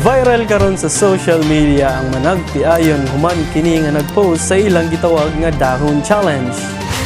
Viral karon sa social media ang managpiayon human kini nga nagpost sa ilang gitawag nga Dahon Challenge.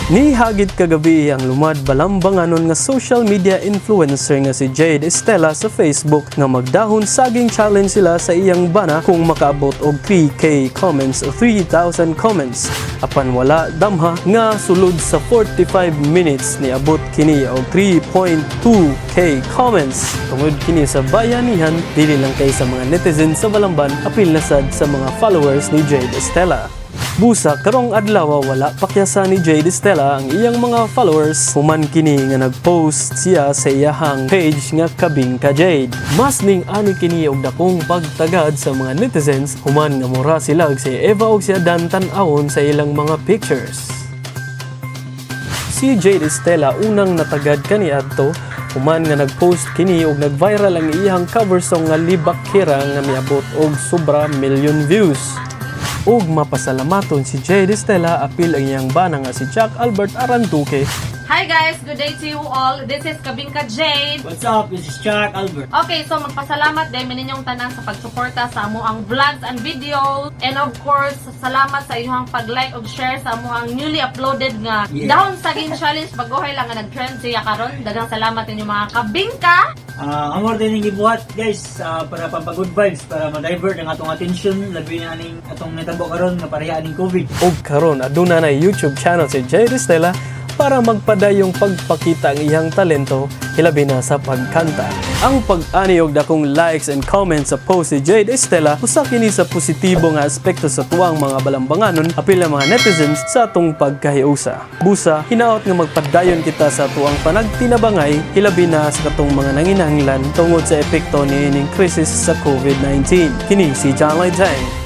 Nihagit kagabi ang lumad balambanganon nga social media influencer nga si Jade Estela sa Facebook nga magdahon saging challenge sila sa iyang bana kung makaabot og 3K comments o 3,000 comments. Apan wala damha nga sulod sa 45 minutes niabot kini og 3.2K comments. Tungod kini sa bayanihan, dili lang kay sa mga netizens sa Balamban, apil na sad sa mga followers ni Jade Estela. Busa karong adlaw, wala pakyasa ni Jade Estela ang iyang mga followers human kini nga nag-post siya sa iyahang page nga Kabingka Jade. Mas ning ani kini og dakong pagtagad sa mga netizens human nga mura sila og si Eva og si Adan tan-awon sa ilang mga pictures. Si Jade Estela unang natagad kaniadto human nga nag-post kini og nag-viral ang iyang cover song nga Libakira nga miabot og sobra million views. Ug mapasalamaton si Jade Estela apil ang iyang bana nga si Jack Albert Aranduque. Hi guys, good day to you all. This is Kabingka Jade. What's up? This is Chuck Albert. Okay, so magpasalamat din ninyong tanan sa pagsuporta sa amoang vlogs and videos. And of course, salamat sa inyong pag-like ug share sa amoang newly uploaded nga Dahon Saging Challenge. Bagohay lang nga nag-trend siya karon. Daghang salamat ninyo, mga kabingka. Amor din yung gibuhat, guys, para pampa-good vibes, para ma-divert ang atong attention labi na aning atong natabo karon nga pareha aning COVID. Ug karon aduna na YouTube channel si Jade Estela para magpadayong pagpakita ang iyang talento, hilabi na sa pagkanta. Ang pag-ani og dakong likes and comments sa post ni Jade Estela usa kini sa positibo nga aspekto sa tuwang mga balambanganon apil ang mga netizens sa atong pagkahiusa. Busa, hinaot nga magpadayon kita sa tuwang panagtinabangay, hilabi na sa katong mga nanginahanglan tungod sa epekto niining krisis sa COVID-19. Kini si John Lloyd Tang.